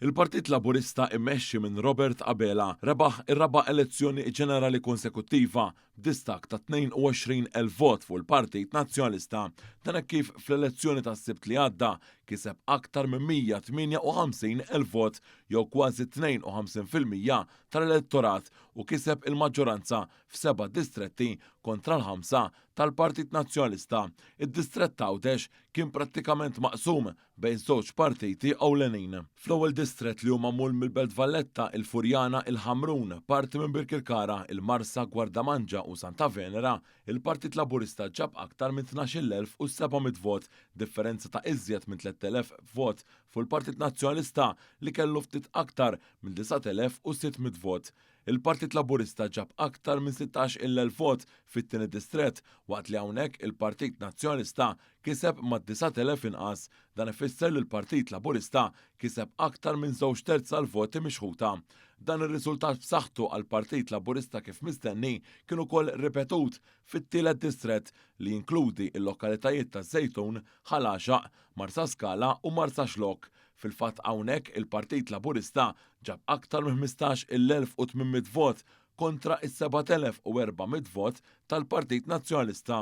Il-Partit Laburista immexxi minn Robert Abela rebaħ ir-raba' elezzjoni ġenerali konsekuttiva b'distakk ta' 22,000 vot fuq il-Partit Nazzjonalista. Dan hekk kif fl-elezzjoni tas-Sibt li għadda kiseb aktar minn 158,000 vot jew kważi 52% tal-elettorat u kiseb il-maġġoranza f'seba' distretti kontra l-ħamsa tal-Partit Nazzjonalista. Id-distrett t'Għawdex kien prattikament maqsum bejn żewġ partiti ewlenin. Fl-ewwel distrett li hu magħmul mill-Belt Valletta, il-Furjana, il-Ħamrun, parti minn Birkirkara, il-Marsa, Gwardamanġa u Santa Venera, il-Partit Laburista ġab aktar minn 12,700 vot, differenza ta' iżjed minn 3,000 vot fuq il-Partit Nazzjonalista li kellu ftit aktar minn 9,600 vot. Il-Partit Laburista ġab aktar minn 16,000 vot fit-tieni distrett waqt li hawnhekk il-Partit Nazzjonalista kiseb mad-9,000 inqas. Dan ifisser li l-Partit Laburista kiseb aktar minn żewġ terz tal-voti mixħuta. Dan ir-riżultat b'saħħtu għall-Partit Laburista kif mistenni kien ukoll ripetut fit-tielet distrett li jinkludi l-lokalitajiet taż-Żejtun, Ħal Għaxaq, Marsaskala u Marsaxlokk. Fil-fatt hawnhekk il-Partit Laburista ġab aktar minn 15,800 vot kontra s-7,400 vot tal-Partit Nazzjonalista.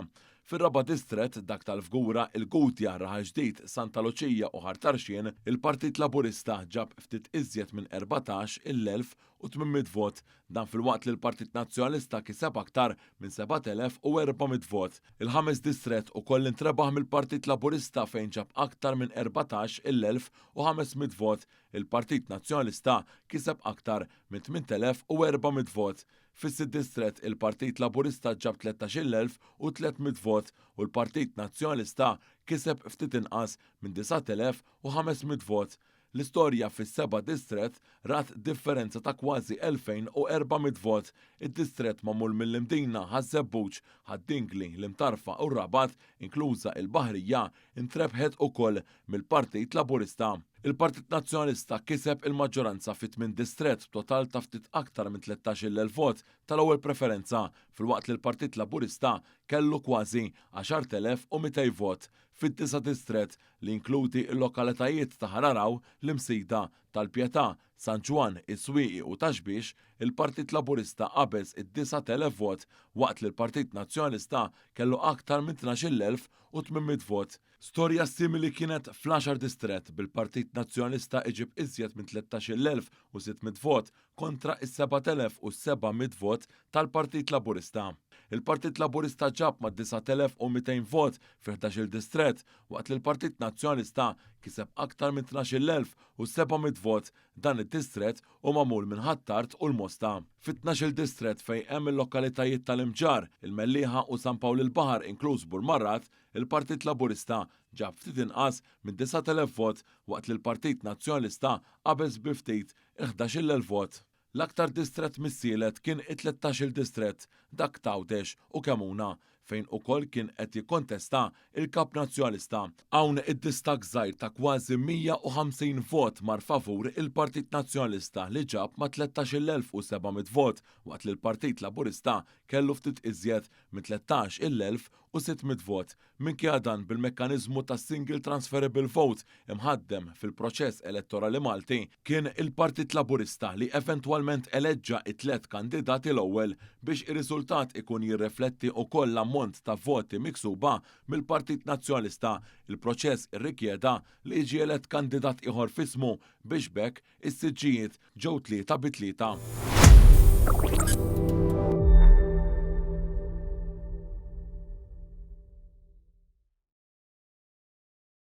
Fir-raba' distrett, dak tal-Fgura, il-Gudja, Raħal Ġdid, Santa Luċija u Ħar Tarxien, il-Partit Laburista ġab ftit iżjed minn 14,800 vot. Dan filwaqt li l-Partit Nazzjonalista kiseb aktar minn 7,400 vot. Il-ħames distrett ukoll intrebaħ mill-Partit Laburista fejn ġab aktar minn 14,500 vot. Il-Partit Nazzjonalista kiseb aktar minn 8,400 vot. Fis-sitt distrett il-Partit Laburista ġab 13,300 vot u l-Partit Nazzjonalista kiseb ftit inqas minn 9,500 vot. L-istorja fis-seba' distrett rat differenza ta' kważi 2,400 vot. Id-distrett magħmul mill-Imdina, Ħaż-Żebbuġ, Ħad-Dingli, l-Imtarfa u r-Rabat, inkluża il-Baħrija, intrebħet ukoll mill-Partit Laburista. Il-Partit Nazzjonalista kiseb il-maġġoranza fit-tmien distrett b'total ta' ftit aktar minn 13,000 vot tal-ewwel preferenza filwaqt li l-Partit Laburista kellu kważi 10,200 vot. Fid-disa' distrett, li jinkludi l-lokalitajiet ta' Ħal Għaraw, l-Imsida, Tal-Pietà, San Ġwann, is-Swieqi u Ta' Xbiex, il-Partit Laburista qabeż id-9,000 vot waqt li l-Partit Nazzjonalista kellu aktar minn 12,800 vot. Storja simili kienet fl-għaxar distrett, bil-Partit Nazzjonalista iġib iżjed minn 13,600 vot kontra s-7,700 vot tal-Partit Laburista. Il-Partit Laburista ġab mad-9,200 vot fi ħdax-il distrett waqt li l-Partit Nazzjonalista kiseb aktar minn 12,700 vot. Dan id-distrett hu magħmul minn Ħ'Attard u l-Mosta. Fit-tnax-il distrett fejn hemm il-lokalitajiet tal-Imġarr, il-Mellieħa u San Pawl il-Baħar inkluż Burmarrad, il-Partit Laburista ġab ftit inqas minn 9,000 vot waqt li l-Partit Nazzjonalista qabeż bi ftit il-11,000 vot. L-aktar distrett missielet kien it-tlettax-il distrett, dak t'Għawdex u Kemuna, fejn ukoll kien qed jikkontesta il-Kap Nazzjonalista. Hawn id-distakk żgħir ta' kważi 150 vot mar favur il-Partit Nazzjonalista li ġab ma' 13,700 vot waqt li l-Partit Laburista kellu ftit iżjed minn 13,600 vot. Minkejja dan, bil-mekkaniżmu tas-single transferable vote imħaddem fil-proċess elettorali Malti, kien il-Partit Laburista li eventwalment eleġġa t-tlett kandidati l-ewwel biex ir-riżultat ikun jirrefletti ukoll l-ammont ta' voti miksuba mill-Partit Nazzjonalista. Il-proċess irrikjeda li jiġi elett kandidat ieħor f'ismu biex b'hekk is-siġġijiet ġew tlieta bi tlieta.